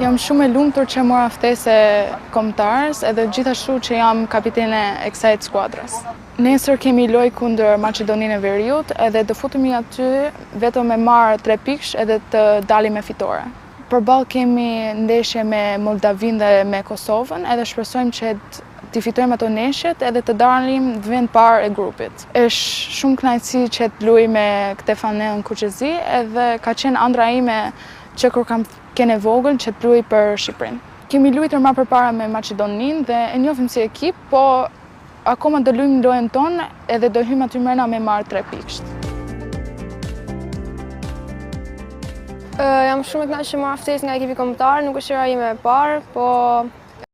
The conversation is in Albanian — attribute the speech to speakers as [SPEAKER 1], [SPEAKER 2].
[SPEAKER 1] Jam shumë e lumtur që mora ftesë e kombëtares edhe gjithashtu që jam kapitene e kësaj skuadrës. Nesër kemi lojë kundër Maqedoninë e Veriut edhe do futemi aty vetëm me marrë 3 pikësh edhe të dalim me fitore. Përballë kemi ndeshje me Moldavinë dhe me Kosovën edhe shpresojmë që t'i fitojmë ato ndeshjet edhe të dalim në vend parë e grupit. Është shumë kënaqësi që të luaj me këtë fanellën kuqezi edhe ka qenë ëndrra ime që kur kam qenë e vogël që të luaj për Shqipërinë. Kemi luajtur ma përpara me Maqedoninë dhe e njohim si ekip, po akoma do luajmë lojën tonë edhe do hyjmë aty mrena me marrë 3 pikësht.
[SPEAKER 2] Jam shumë e kënaqur që mora ftesë nga ekipi kombëtar, nuk është hera ime e parë, po.